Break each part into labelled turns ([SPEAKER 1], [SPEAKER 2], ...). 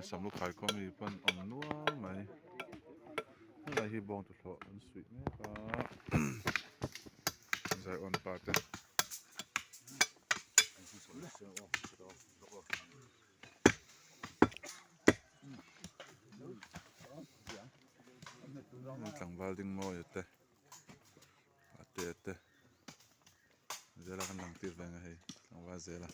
[SPEAKER 1] Samlukhai khua mi pawn awm nual mai helai hi bawng tuhlawh an suih mek a zaiawn pa te. Tlangval ding mawi te a te te zela kan lang tir ve ang a hei tlangval zela.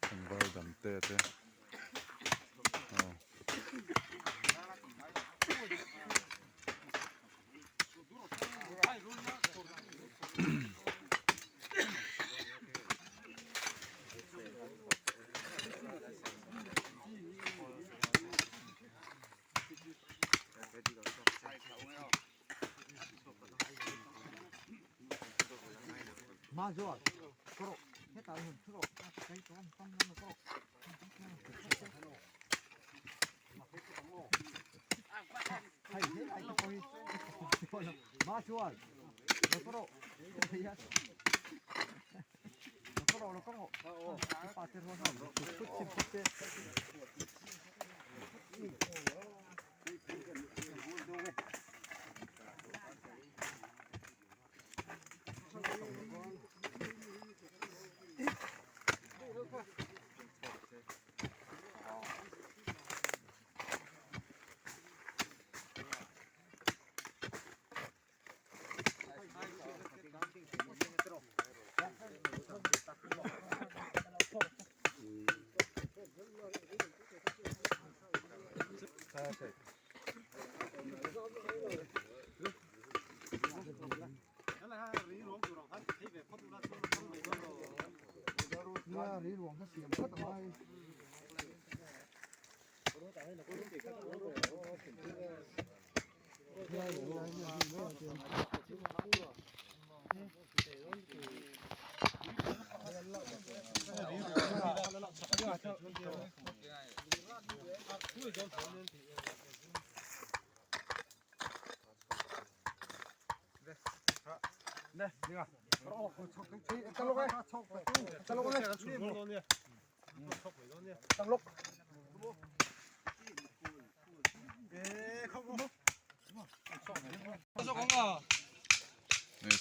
[SPEAKER 1] Tlangval dang te te aw.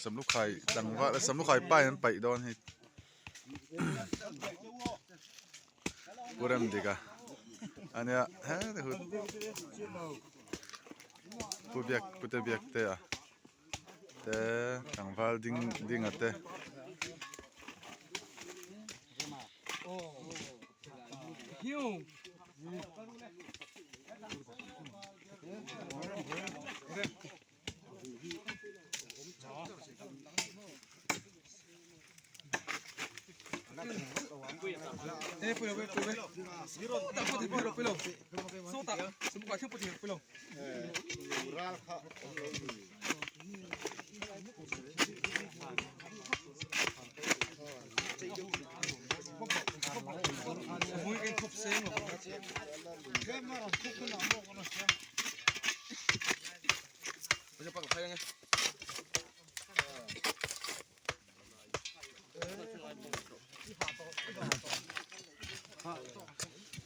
[SPEAKER 1] Samlukhai tlangval samlukhai pa in an paih dawn hei Pu Remdika ania hete hu Pu Biak Pute Biaktea te tlangval ding dinga te.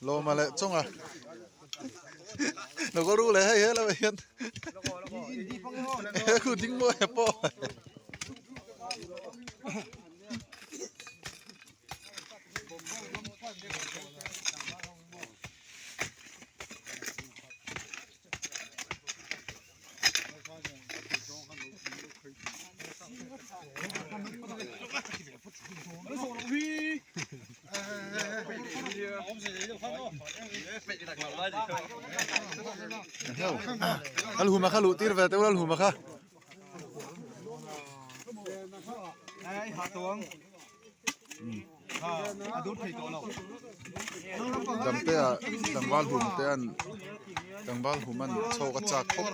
[SPEAKER 1] Lawma leh chawnga. Lo ka ru le hei he lamah hian he khu ding mawi pawh. Lalhuma kha luh tir ve teuh Lalhuma kha. Damte ah tlangval hum te an tlangval hum an chhawk a chak khawp.